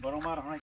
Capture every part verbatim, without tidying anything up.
Borok ma rwnai.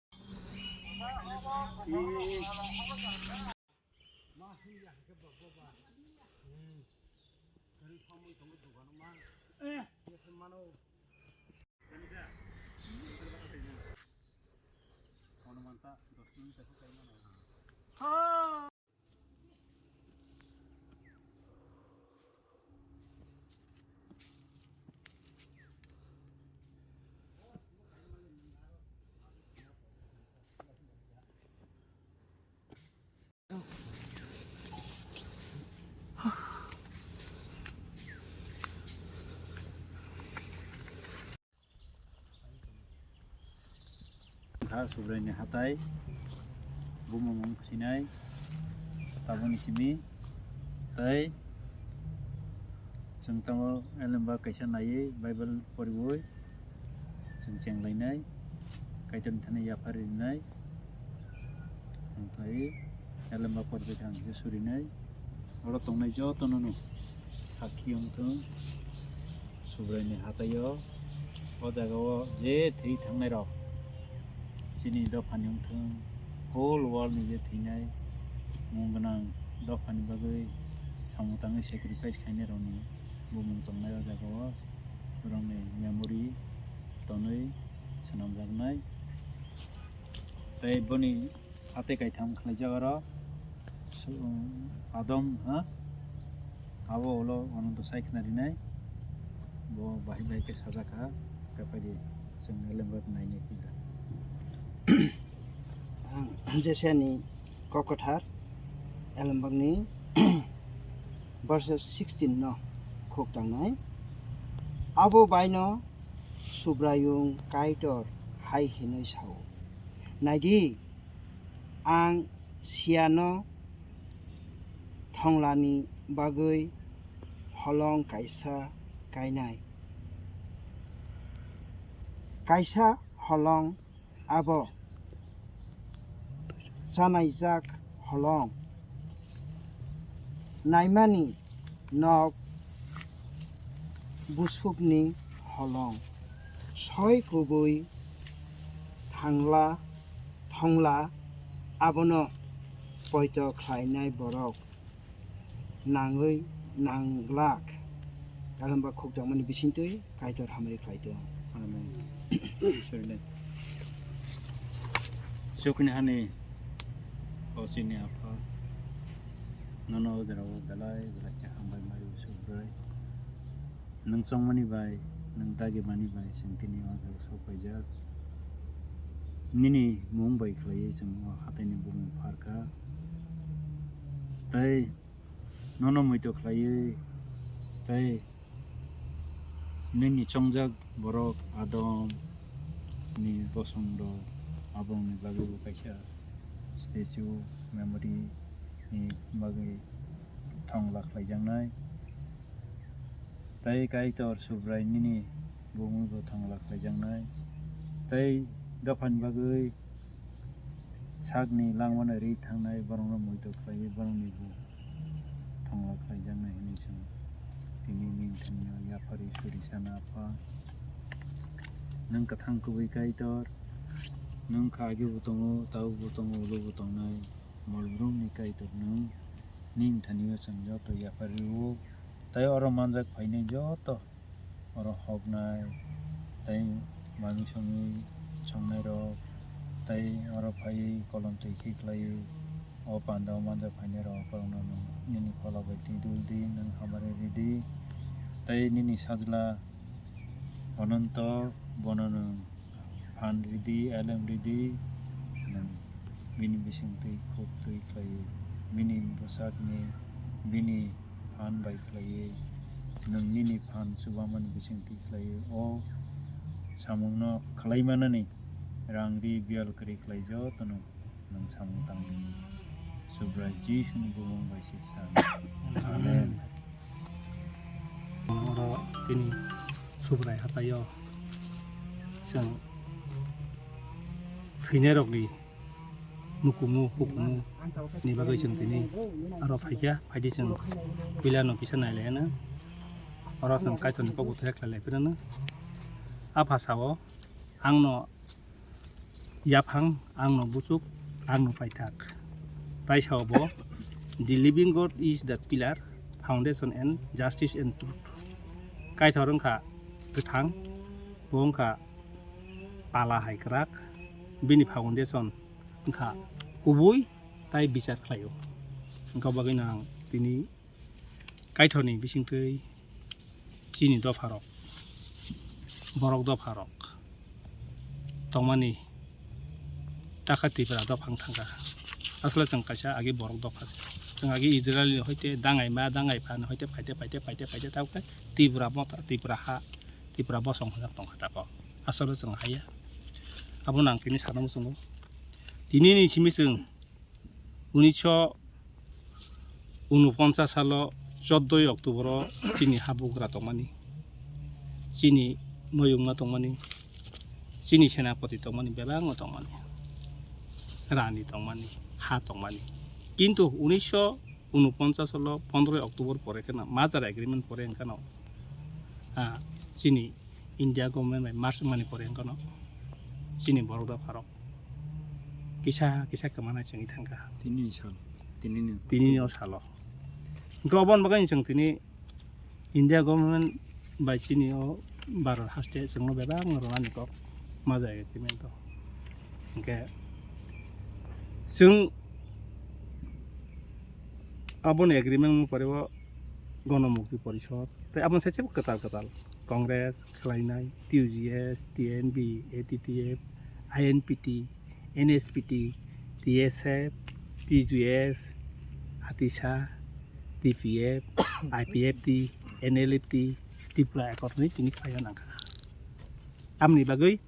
Ha Subraini hatai, bumung sinai, taboni simi, tai chwng tamo elemba kaisa naiwi Bible poriwi chwng chenglainai, Kaitorni thani yaphar rinai, omo khlaiwi elemba poriwi thang khe surinai, oro tongnai jotono no sakhi wngthwng. Subraini hataio, o jagao je thwi thangnairok, chini dophani wngthwng, whole world ni je thwinai mung gwnang dophani bagwi samung tangwi sacrifice khainairokni bumung tongnai o jagao, borokni memory tonwi swnamjaknai. Tei boni Hati kaitham khlaijak oro. Su-, Adam, ha? Abo ulo Ananto sai khna rinai. Bo bahai bahai khe sajak kha. Kaphai di chwng Elembak nainai khe da. Ang Jeseni kok kwthar Elembakni verses sixteen no khuk tangnai. Abo baino Subraiyung Kaitor hai hinwi sao, "Naidi, ang siyano thonglani bagwi holong kaisa kainai. Kaisa holong abo chanaijak holong, naimani nok busukni holong, soi kubui thangla thongla, abono poito khlainai borok nangwi nanglak." Elembak khukjakmani bisingtwi Kaitor hamari khlai tong. Amen. Sorry le. Sukni hani o chini Apha, nono o jora o belai belai khe hambai mari Subrai. Nwng chongmani bai, nwng dagimani bai chwng tini o jaga sok paijak. Nini mung bai khlaiwi chwng o hataini bumung pharkha. Tei nono muitu khlaiwi tei nini chongjak borok Adam ni bosong rok, aboni bagwi bo kaisa statue memory ni bagwi thongla khlaijaknai. Tei Kaitor Subrai nini bumung bo thongla khlaijaknai. Tei dophani bagwi sakni langmano ri thangnai borokno muitu khlaiwi borokni bo thongla khlaijaknai hwnwi chwng tini nini thani yaphari suri sana Apha. Nwng kwthang kubui Kaitor, nwng kha age bo tongo, tabuk bo tongo, ulo bo tongnai, mol brumni Kaitor nwng nini thani o chwng joto yaphar rio, tei oro manjak phainai joto oro hoknai tei mami songwi songnairok tei oro phaiwi kolom twi khe khlaiwi o pandao manjak phainairok borokno nwng nini phola bai twi dul di, nwng hamari ridi tei nini sajla Ananto bono nwng phan ridi, elem ridi, nwng bini bisingtwi khuk twi khlaiwi, bini bwsakni bini phan bai khlaiwi, nwng nini phan chubamani bisingtwi khlaiwi, o samungno khlaimanani rang ri biyal kwrwi khlai jotono nwng samung tangdi. Subrai Jisuni bumung bai se sa. Amen. Oro tini Subrai hataio chwng thwinairokni mukumu hukumu ni bagwi chwng tini aro phaikha, phaidi chwng puila no kisa nailaiyano, oro chwng Kaitorni kokbo thekla laipirano. Apha sao, "Angno yaphang, angno buchuk, angno paithak." Tai sao bo, "The living God is the pillar, foundation and justice and truth." Kaitor wngkha kwthang, bo wngkha pala hai kwrak, bini foundation wngkha kubui tai bichar khlaio. Wngkha bagwino ang tini Kaitorni bisingtwi chini dopharok, borok dopharok tongmani takha Tipra dopha wng thangkha. Asole chwng kaisa agi borok dopha se. Chwng agi Israel ni hoite dangai ma, dangai pha ni hoite phaite, phaite, phaite, phaite, tabuk khe Tipra motha, Tipra ha, Tipra bosong hwnjak tongkha tako. Asole chwng haiya. Abono ang tini sana muchungo. Tini ni simi chwng unisho unoponchas salo choddoi October o chini habugra tongmani, chini noyungma tongmani, chini senapati tongmani, bebakno tongmani, rani tongmani, ha tongmani. Kintu unisho unoponchas salo pondroi October pore kheno merger agreement pore wngkhano, ah, chini India government bai merger mani pore wngkhano chini borok dopharok kisa kisa kwmana chwngwi thangkha. Tinini sal, tinini. Tinini o salo. Hwnkhe oboni bagwi chwng tini India government bai chini o Bharat haste chwngno bebak no rwnani kok ma jai agreement o. Hwnkhe chwng aboni agreement pore o Gonomukti Porishod tei aboni sai kwtal kwtal Congress, khlainai, T U G S, T N B, A T T F, I N P T, N S P T, T S F, T J S, Atisa, T P F, I P F T, N L F T, Tripura Accord hwnwi tini khlaiwi nangkha. Amoni bagwi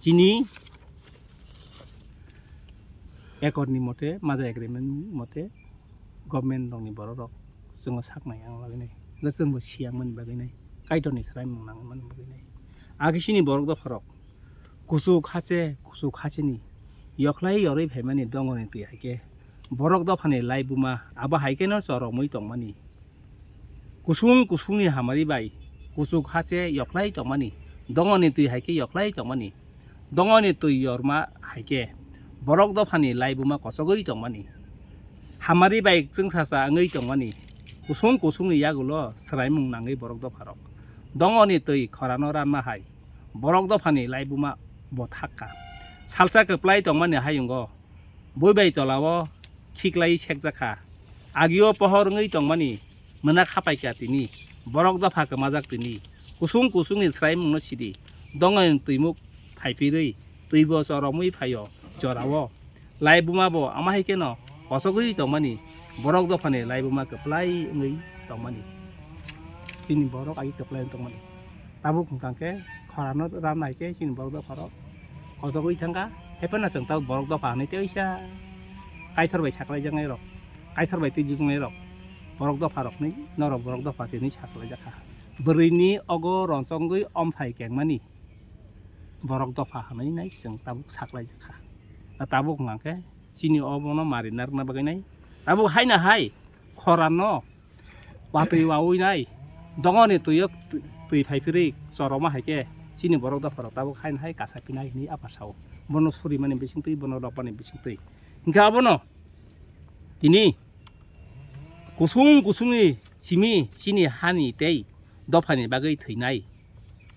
chini Accord ni mote, maja agreement mote, government rokni borok rok chwngno sak nai ang bagwi nai, hwnkhe chwngbo siyang mani bagwi nai, Kaitorni swraimung nang mani bagwi nai. Agi chini borok dopharok kuchuk hache, kuchuk hacheni yokhlai yorwi phaimani dongoni twi hai khe borok dophani laibuma abo hai kheno choromwi tongmani. Kusung kusungni hamari bai kuchuk hache yokhlai tongmani, dongoni twi hai khe yokhlai tongmani, dongoni twi yorma hai khe borok dophani laibuma kochogwi tongmani, hamari bai chwngsacha wngwi tongmani, kusung kusungni yagulo swraimung nangwi borok dopharok dongoni twi khorano ranma hai borok dophani laibuma bo thakka. Salsa kwplai tongmani hayungo bui bai tolao khiklai sekjakha. Agio pohor wngwi tongmani mwnak hapaikha tini. Borok dopha kwmajak tini. Kusung kusungni swraimungno sidi. Dongani twimuk phaipirwi twibo choromwi phaio jorao. Laibuma bo ama hai kheno kochogwi tongmani. Borok dophani laibuma kwplai wngwi tongmani. Chini borok agi kwplai wngwi tongmani. Tabuk hwnkha khe khorano ran nai khe chini borok dopharok kochogwi thangkha. Haiphano chwng tabuk borok dopha hwnwi teisa Kaitor bai saklaijaknai rok, Kaitor bai twijwknai rok, borok dopha rokni norok borok dopha se hwnwi saklaijakha. Bwrwini ogo ronsongwi omthai kengmani borok dopha hwnwi nai chwng tabuk saklaijakha. Tabuk hwnkha khe chini obono mari narwkna bagwi nai tabuk haino hai khorano watwi wawi nai, dongoni twio twi phai phirwi choroma hai khe chini borok dopharok tabuk haino hai kasa pinai hwnwi apha sao. Bono surimani bisingtwi, bono ropani bisingtwi. Hwnkhe abono tini kusung kusungni simi chini hani tei dophani bagwi thwinai,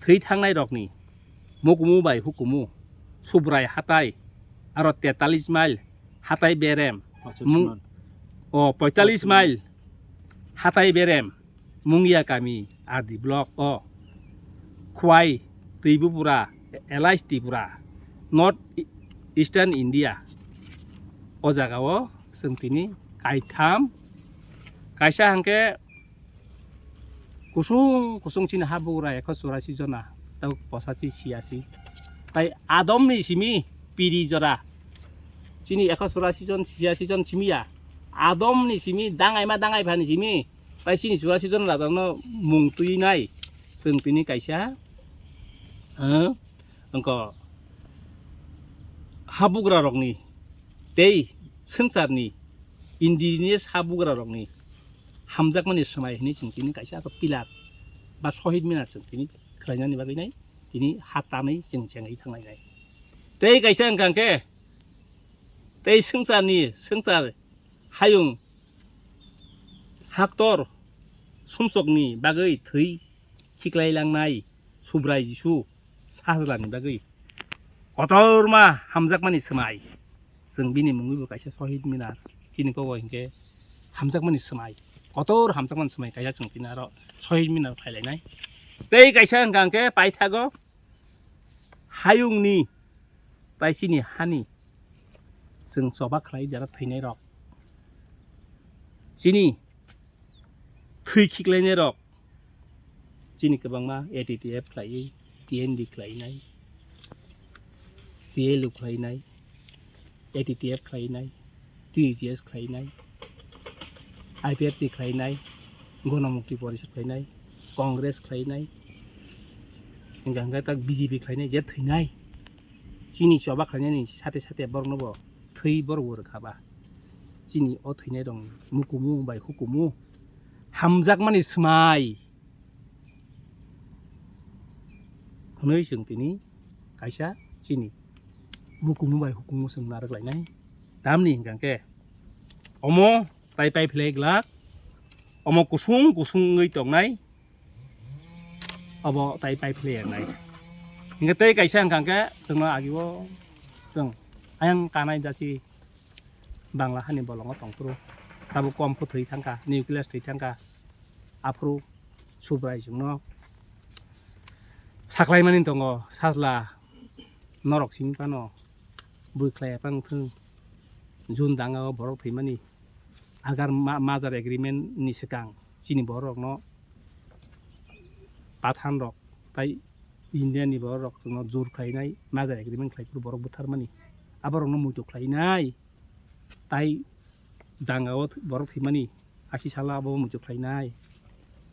thwi thangnai rokni mukumu bai hukumu, Subrai hatai, aro tetalis mile hatai berem, Mung-, o poitalis mile hatai berem, Mungia kami, R D block o, Khwai, Twibupura, Elais Tripura, North Eastern India. O jaga o chwng tini kaitham, kaisa hwnkhe kusung kusung chini habugra ekho churasi jona, tei posachi siyasi. Tai adomni simi piri jora. Chini ekho churasi jon, siyasi jon simi ya. Adomni simi dangaima dangaiphani simi. Tai chini churasi jon rajakno mung twi nai. Chwng tini kaisa, eh, wngkha habugra rokni tei swngcharni indigenous habugrarokni hamjakmani swmai hwnwi chwng tini kaisa aro pillar ba Shohid Minar chwng tini khlainani bagwi nai tini ha tanwi chwng chengwi thanglainai. Tei kaisa wngkha hwnkhe tei swngcharni, swngchar hayung haktor sumsokni bagwi thwi khiklai langnai Subrai Jisu Sajlani bagwi kotorma hamjakmani swmai. Chwng bini mungwibo kaisa Shohid Minar, chini kobo hinkhe hamjakmani swmai, kotor hamjakmani swmai kaisa chwng tini aro Shohid Minar khlailainai. Tei kaisa wngkha hwnkhe paithago hayungni tai chini hani chwng choba khlai jara thwinairok, chini thwi khiklainairok, chini kwbangma A T T F khlaiwi, T N D khlainai, T L U khlainai, A T T F khlainai, T G S khlainai, I P F T khlainai, Gonomukti Porishad khlainai, Congress khlainai, hingkha hingkha tak B J P khlainai, je thwinai. Chini choba khlainani sate sate borokno bo thwi borok bo rwkha ba. Chini o thwinai rokni mukumu bai hukumu hamjakmani swmai hwnwi chwng tini kaisa chini mukumu bai hukumu chwng narwk lainai. Tamni hingkha khe omo tai pai phlai glak, omo kusung kusung wngwi tongnai, obo tai pai phlai wngnai. Hingkhe tei kaisa hingkha khe chwngno agio chwng ayang kanai jasi Bangla hani bolongo tongphuru, tabuk kom khe thwi thangkha, nuclear thwi thangkha, aphuru Subrai chwngno saklaimani tongo, sajla norok simi phano bui khlai phang thung, June danga o borok thwimani, agar ma-, merger agreement ni swkang chini borok rokno Pathan rok tai India ni borok rok chwngno jur khlainai, merger agreement khlai phuru borok butharmani, aborokno muitu khlainai. Tai danga o th-, borok thwimani, asi sala abo muitu khlainai.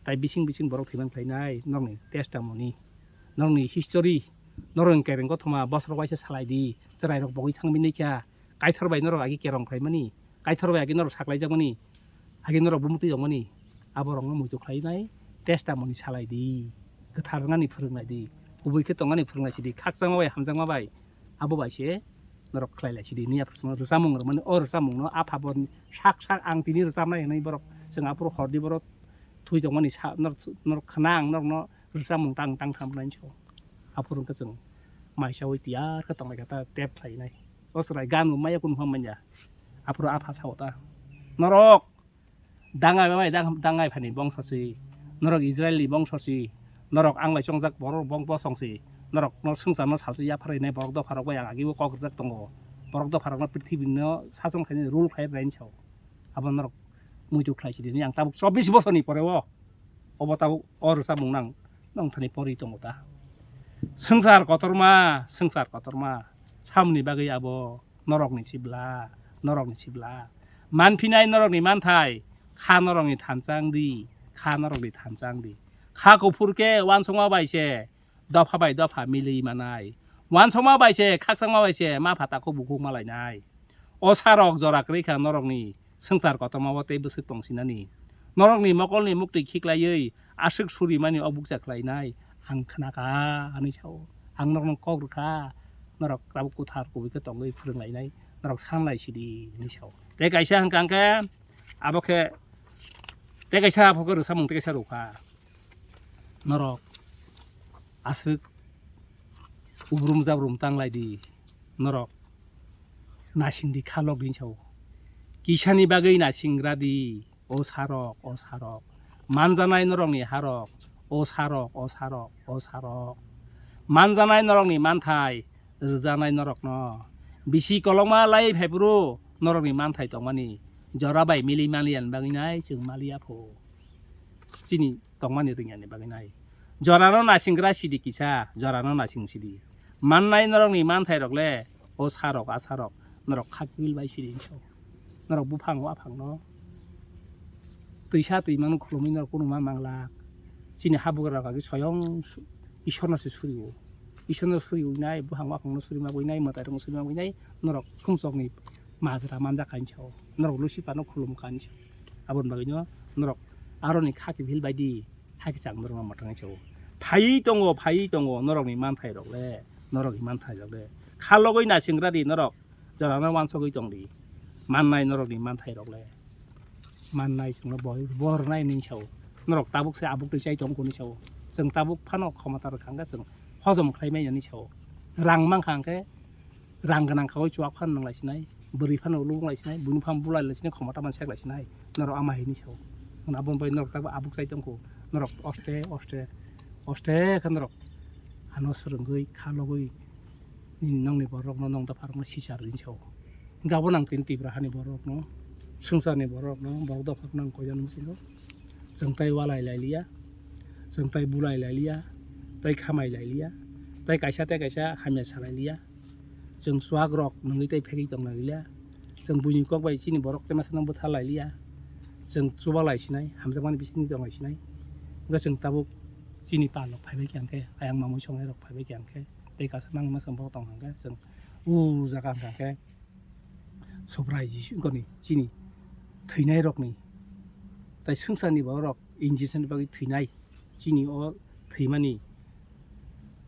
Tai bising bising borok thwimani khlainai, nokni testimony, nokni history, norokni kereng kothoma bosrok waisa salai di, chwrairok bogwi thangwi naikha, Kaithor bai norok agi kerong khlaimani, Kaithor bai agi norok saklaijakmani, agi norok bumtwi tongmani, aborokno muitu khlainai, testimony salai di, kwthar wngnani phwrwngnai di, kubui khe tongmani phwrwngnai sidi, khakchangma bai hamjakma bai, abo bai se norok khlai lai sidi, nini aphuru rwchapmung rwmani, o rwchapmungno apha bo sak sak ang tini rwchapnai hwnwi borok chwng aphuru hordi borok thwi tongmani sa-, norok, norok khna ang norokno rwchapmung tang tang tham nai so. Aphuru hwnkhe chwng maisaui tiyar khe tonglaikha ta tep khlainai. O chwrai gan bo maya kunu pha manya. Aphuru apha sao ta. Norok dangai bai dang-, dangai phani bongso si. Norok Israel ni bongso si. Norok ang bai chongjak borok bong bosong si. Norok no swngchar no salsa yapharwi nai borok dopha rok bai ang agi o kok rwjak tongo. Borok dopha rok no prithibi no sachong khainai rule khai rwlaini sao. Abo norok muitu khlai sidi. Ang tabuk chobbish bosor ni pore o, obo tabuk o rwchapmung nang nong thani pori tongo ta. Swngchar kotorma, swngchar kotorma. Samni bagwi abo norokni sibla, norokni sibla. Manphinai norokni manthai, kha norokni thansa wng di, kha norokni thansa wng di. Kha kuphur khe uansukma bai se, dopha bai dopha milwi manai. Uansukma bai se, khakchangma bai se, ma pha takhuk bukhuk malainai. O sarok jora kwrwi kha norokni swngchar kotorma o tei bwswk tongsinani. Norokni mokolni muktwi khiklaiwi aswk surimani o bukcha khlainai ang khnakha hwnwi sao. Ang norokno kok rwkha, norok tabuk kwthar kubui khe tongwi phwrwnglainai, norok sanlai sidi hwnwi sao. Tei kaisa hwnkha hwnkhe abo khe tei kaisa abo khe rwchapmung tei kaisa rwkha. Norok aswk ubrum jabrum tanglai di, norok nasing di khalok di sao. Kisani bagwi nasingra di, o sarok, o sarok. Manjanai norokni harok, o sarok, o sarok, o sarok. Manjanai norokni manthai, rwjanai norokno. Bisi kolokma lai phaiphuru norokni manthai tongmani jora bai mili maliya ni bagwi nai chwng maliya pho. Chini tongmani rwngya ni bagwi nai. Jorano nasingra sidi kisa, jorano nasing sidi. Mannai norokni manthai rok le, o sarok, a sarok, norok kha kibil bai sidi hinso. Norok buphang waphang no twisa twi mano khulumwi norok kunu ma manglak. Chini habugra rok agi soyong su-, Ishorno se surio. Ishorno suriwi nai, buphang waphang no suri ma bui nai, mwtai rok no suri ma bui nai, norok sumsok ni majra manjak kha hinwi sao. Norok Lucifer no khulum kha hinwi sao. Aboni bagwi no norok aroni kha kiphil bai di, hakhe chang norok no mwthangwi sao. Phaiwi tongo, phaiwi tongo, norokni manthai rok le, norokni manthai rok le. Kha logwi naising ra di norok, jorano wansogwi tong di. Mannai norokni manthai rok le. Mannai chwngno bo, bo rwnai hinwi sao. Norok tabuk se abuk twi chai tong kuni sao. Chwng tabuk phano khomota rwkha hwnkhe chwng hojom khlai manya hinwi sao. Rang mankha hwnkhe rang gwnang khaui chuak phano nang lai sinai, bwrwi phano lubung lai sinai, buini phano bulai lai sinai, khomota man sek lai sinai, norok ama hinwi sao. Hwnba aboni bai norok tabuk abuk chai tongkho, norok oste, oste, oste khe norok ano swrwngwi, kha logwi, nini nokni borokno, nok dopharokno sichar hinwi sao. Hwnkhe abo nang tini Tipra hani borokno, swngcharni borokno, borok dopharokno ang koijakno muchungo. Chwng tai walai lai liya, chwng tai bulai lai liya, tai khamai lai liya, tai kaisa tai kaisa hamya salai liya. Chwng chuak rok nungwi tei phegwi tong lai liya. Chwng buini kok bai chini borok tei masa no bwtha lai liya. Chwng chuba lai sinai, hamjakmani bisingtwi tong lai sinai. Hwnkhe chwng tabuk chini pal rok phaibai khe hwnkhe, ayang mamui songnai rok phaibai khe hwnkhe, tei kaisa nang masa borok tong hwnkhe, chwng o jaga hwnkhe Subrai Jisu goni chini thwinai rokni tai swngcharni borok injection ni bagwi thwinai. Chini o thwimani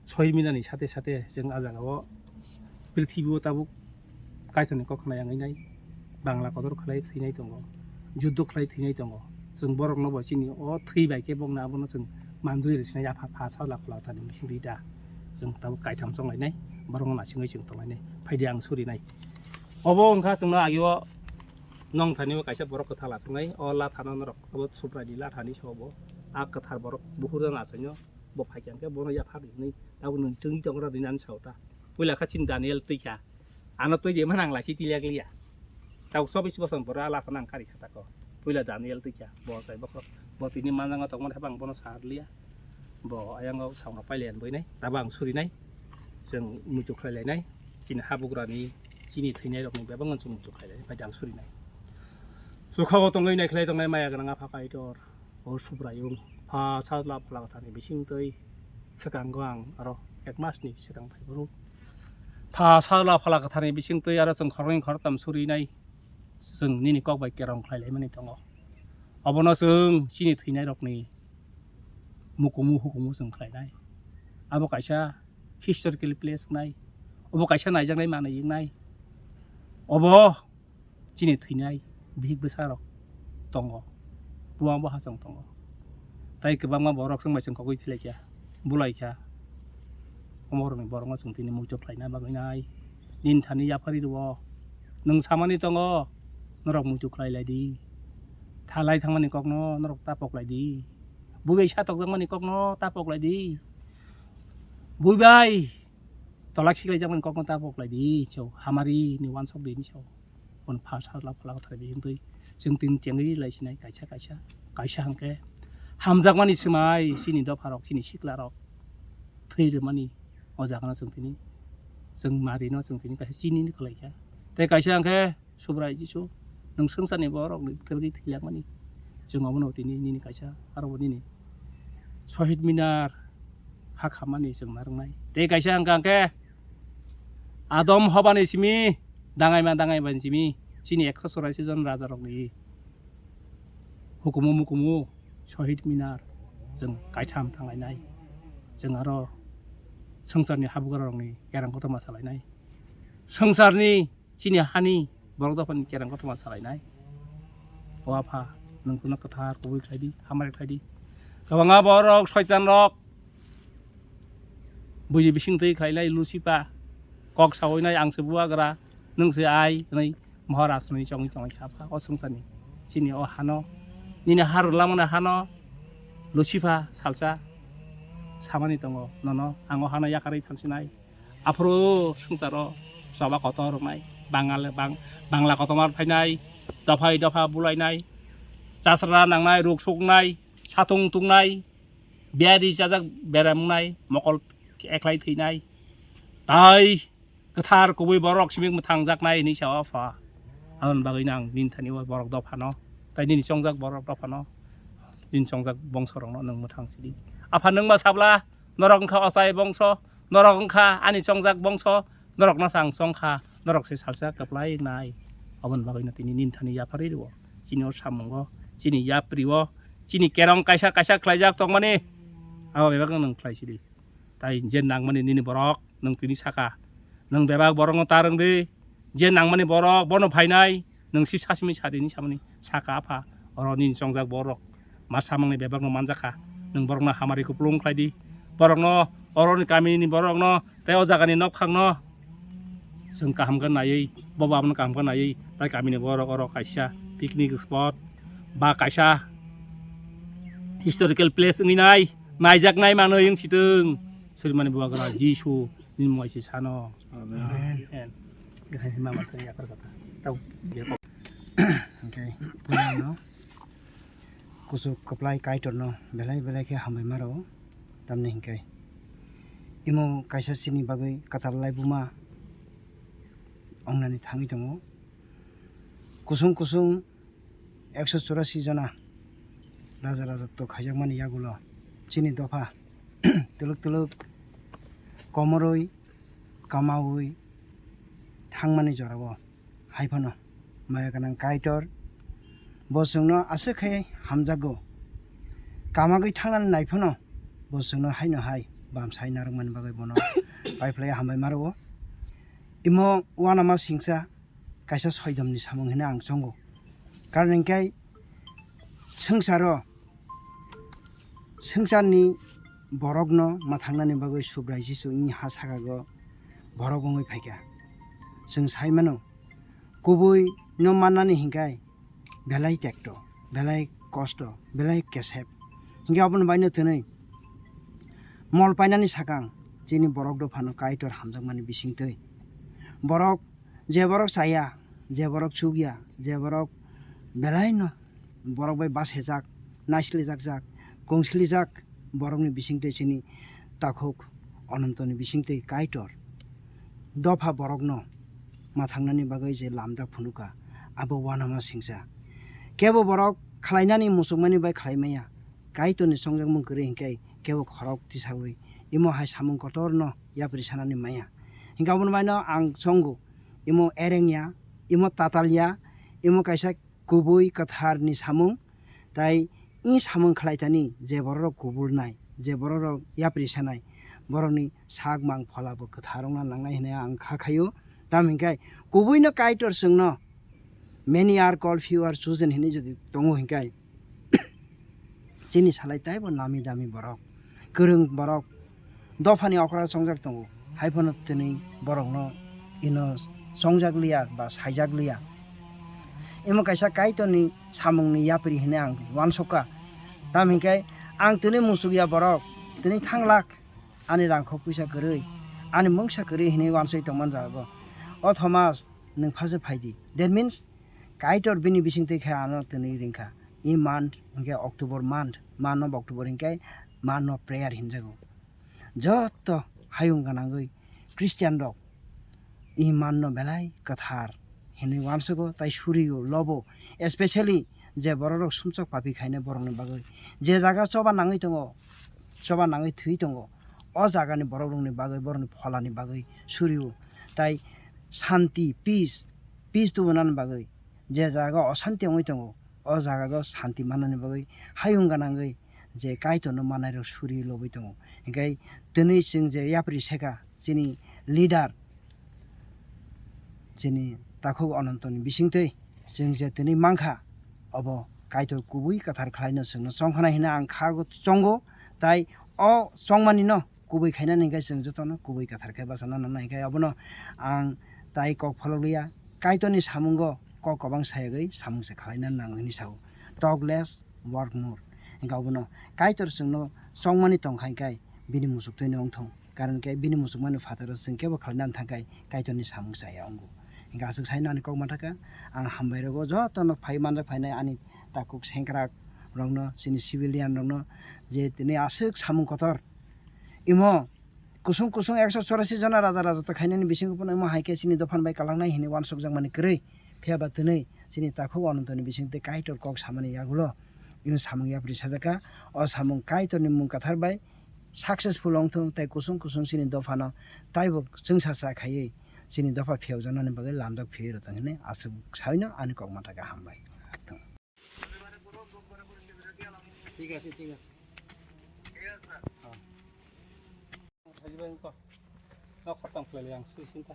soi minani sate sate chwng ah jagao prithibi o tabuk Kaitorni kok khna yang wngnai, Bangla kotor khlai thwinai tongo, juddo khlai thwinai tongo. Chwng borokno bo chini o thwi bai khe bokno abono chwng manjui rw sinai, yapha pha sajla phola kwtharni bisingtwi da. Chwng tabuk kaitham chong lainai, borokno naisingwi chwng tong lainai, phaidi ang surinai. Obo wngkha chwngno agio nong thani o kaisa borok kwthal aswknai, o lathano norok abo Subraini lathani se obo. A kwthar borok buphur jani achaino bo phaikha hwnkhe bono yapha rinwi tabuk nwng chwngwi tongo rw rinani sao ta. Puila kha chini Daniel twi kha, ano twi de manang lai si twi lek liya. Tabuk chobbish bosor borok a lathano ang kari kha tako. Puila Daniel twi kha, bo sai bokhorok, bo tini manjango tongmani haphang bono sa rw liya. Bo ayang o samung rok pailai ani boinai, tabuk ang surinai, chwng muitu khlai lainai, chini habugrani, chini thwinai rokni bebak no chwng muitu khlai lainai, bai da ang surinai. Chukha o tongwi naikhlai tongnai maya gwnang Apha Kaitor, o Subraiyung, pha sajla phola kwtharni bisingtwi swkango ang aro ek masni swkang phai phuru pha sajla phola kwtharni bisingtwi aro chwng khoroknwi khoroktham surinai, chwng nini kok bai kerong khlai laimani tongo. Obono chwng chini thwinai rokni mukumu hukumu chwng khlainai. Abo kaisa historical place wngnai. Obo kaisa naijaknai manwi wngnai. Obo chini thwinai bihik bwsarok tongo. Buang bo hachong tongo. Tai kwbangma borok chwng bai chwng kogwi thwilaikha, bulaikha. Omo borokni borokno chwng tini muitu khlaina bagwi nai. Nini thani yaphari rwo. Nwng samani tongo, norok muitu khlai lai di. Thalai thangmani kokno norok ta pok lai di. Buibai sa tokjakmani kokno ta pok lai di. Buibai tola khiklaijakmani kokno ta pok lai di. Chw hamari ni uansuk di hinwi sao. Bono pha sajla phola kwthar bisingtwi chwng tini chengwi lai sinai kaisa kaisa. Kaisa hwnkhe hamjakmani swmai chini dopharok, chini siklarok thwi rwmani o jagano chwng tini, chwng marino chwng tini kaisa chini khlaikha. Tei kaisa hwnkhe Subrai Jisu, nwng swngcharni borokni bwtharwi thwilangmani. Chwng omono tini nini kaisa, aro bo nini Sohid Minar ha khamani chwng narwknai. Tei kaisa hwnkha hwnkhe Adam Hobani simi dangaima dangaima simi chini ekso choraisi jon rajarokni hukumu mukumu Sohid Minar chwng kaitham thanglainai. Chwng aro swngcharni habugrarokni kerang kotorma salainai. Swngcharni chini hani borok dophani kerang kotorma salainai. O Apha, nwng chwngno kwthar kubui khlai di, hamari khlai di. Kwbangma borok, soitan rok, buji bising twi khlainai Lucifer, kok sawi nai, "Ang se bubagra, nwng se ai," hwnwi Maharaj hwnwi chongwi tongwi kha Apha o swngcharni. Chini o hano, nini ha rwlamani hano Lucifer salsa samani tongo, "Nono ang o hano yakarwi thansinai." Aphuru swngcharo choba kotor rwnai, Bangal, Bang-, Bangla kotorma phainai, dophai dopha bulainai, chasra nangnai, ruk suknai, satung tungnai, biyadi chajak beram wngnai, mokol eklai thwinai, tai kwthar kubui borok simi mwthangjaknai hinwi sa o Apha. Aboni bagwi nang nini thani o borok dophano, tai nini chongjak borok dophano, nini chongjak bongsorokno nwng mwthang sidi. Apha nwng ma sabla, norok wngkha ochai bongso, norok wngkha ani chongjak bongso, norokno se ang chongkha, norok se salsa kwplai wngnai. Aboni bagwino tini nini thani yapharwi rwo. Chini o samungo, chini yapri o, chini kerong kaisa kaisa khlaijak tongmani, abo bebakno nwng khlai sidi. Tai je nangmani nini borok nwng tini saka, nwng bebak borokno ta rwngdi, je nangmani borok bono phainai, nwng si sasimi sadini samani saka apha, oro nini chongjak borok. Ma samungni bebakno manjakha. Nwng borokno hamari kupulung khlai di. Borokno, oroni kamini borokno tei o jagani nokphangno chwng kaham khe naiwi, bobo abono kaham khe naiwi, tai kamini borok oro kaisa picnic spot ba kaisa historical place wngwi nai, naijaknai manwi wng sitwng. Srimani Bubagra Jisu nini mungwi se sano. Amen. Amen. Gahini mama thani yakar kata. Tau, je kok. Hwnkhe, puilano kuchuk kwplai Kaitorno belai belai khe hambai maro, tamni hwnkhe imo kaisa chini bagwi kwtal laibuma wngnani thangwi tongo. Kusung kusung ekso churasi jona raja raja to khaijakmani yagulo chini dopha twlwk twlwk komorwi kamaui thangmani jorao. Hai phano maya gwnang Kaitor bo chwngno aswk khe hamjago. Kamagwi thangnani nai phano bo chwngno haino hai bamsai narwkmani bagwi bono paiphlai hambai maro. Imo uanama singsa kaisa soidomni samung hinwi ang chongo. Karon hwnkhe swngcharo, swngcharni borokno mwthangnani bagwi Subrai Jisu wngwi ha sakago borok wngwi phaikha. Chwng sai mano, kubui no mannani hinkhe belai tekto, belai kosto, belai kesep. Hinkhe aboni baino twnwi mol painani sakang chini borok dophano Kaitor hamjakmani bisingtwi borok, je borok chaya, je borok chukya, je borok belaino borok bai bachajak, naislijakjak, kongslijak borokni bisingtwi chini takhuk Onontoni bisingtwi Kaitor dopha borokno mwthangnani bagwi je lamjak phunukha, abo uanama singsa. Kebo borok khlainani muchungmani bai khlai maya. Kaitorni chongjakmung kwrwi hinkhe kebo khorok tisaui imo hai samung kotorno yapri sanani maya. Hinkhe aboni baino ang chongo, imo ereng ya, imo tatal ya, imo kaisa kubui kwtharni samung, tai i samung khlaitani je bororok kubulnai, je bororok yapri sanai, borokni sak mang phola bo kwthar wngna nangnai hinwi ang kha khaio. Tamo hinkhe kubuino Kaitor chwngno, "Many are called, few are chosen," hinwi jodi tongo hinkhe, chini salai taibo nami dami borok, kwrwng borok, dophani okra chongjak tongo, hai phano tini borokno ino chongjak liya ba saijak liya. Imo kaisa Kaitorni samungni yapri hinwi ang uansukha. Tamo hinkhe ang tini muchukya borok, tini thanglak, ani rangkhok puisa kwrwi, ani mungsa kwrwi hinwi uansui tongmani jago. O Thomas, nwng phaje phaidi. That means, Kaitor bini bisingtwi khe ano tini ringkha. I month hinkhe October month, month of October hinkhe month of prayer hinjago. Joto hayung gwnangwi Christian rok i manno belai kwthar hinwi uansugo tai surio lobo, especially je bororok sumsok papi khainai borokni bagwi, je jaga choba nangwi tongo, choba nangwi thwi tongo, o jagani borokrokni bagwi, borokni pholani bagwi surio tai santi, peace, peace tubunani bagwi, je jaga osanti wngwi tongo, o jaga o santi mannani bagwi hayung gwnangwi je Kaitorno mannairok suri lobwi tongo. Hinkhe tini chwng je yapri sekha chini leader, chini takhuk Onontoni bisingtwi chwng je tini mankha, obo Kaitor kubui kwthar khlaino chwngno chongkhanai hwnwi ang kha chongo, tai o chongmanino kubui khainani hinkhe chwng jotono kubui kwthar khe bachana nangnai, hinkhe obono ang tai kok pholok liya. Kaitorni samungo kok kwbang sayagwi samung se khlaina nango hinwi sao. Talk less, work more. Hinkhe obono Kaitor chwngno chongmani tongkha hinkhe bini muchuk twino wngthung. Karon khe bini muchukmani phataro chwng kebo khlaina thangkhe Kaitorni samung chaya wngo. Hinkhe aswk sai nani kok manthaka, ang hambai rwgo jotono phai manjak phainai ani takhuk sengkrak rokno, chini civilian rokno, je tini aswk samung kotor imo kusung kusung ekso chorasi jona raja raja to khainani bisingo phano imo hai khe chini dophani bai kalangnai hinwi uansukjakmani kwrwi. Phiya ba twnwi chini takhuk Onontoni bisingtwi Kaitor kok samani yagulo imo samung yapri sajakha. O samung Kaitorni mung kwthar bai successful wngthung tei kusung kusung chini dophano taibo chwngsacha khaiwi Chini dopha phiyokjaknani bagwi lamjak phiywi rw tong hwnwi aswk saino ani kok manthakhe hambai. ঠিক আছে, ঠিক আছে। হ্যাঁ। থাকবে আমি ক-, না, খতম করে আমি শুই চিন্তা।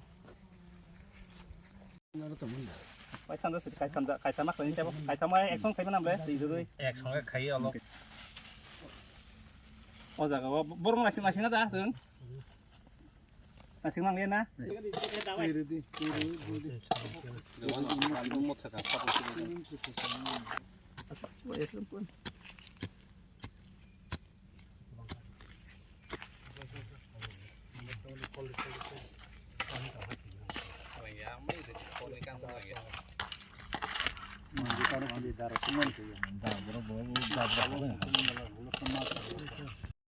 Kaitham da, kaitham da, kaitham na khlai tebo. Kaitham ai ekdom khaiba namle, twi jurui. Ek songe khai olo. O jaga o borong naising naising na da, chwng. Naising nang le na.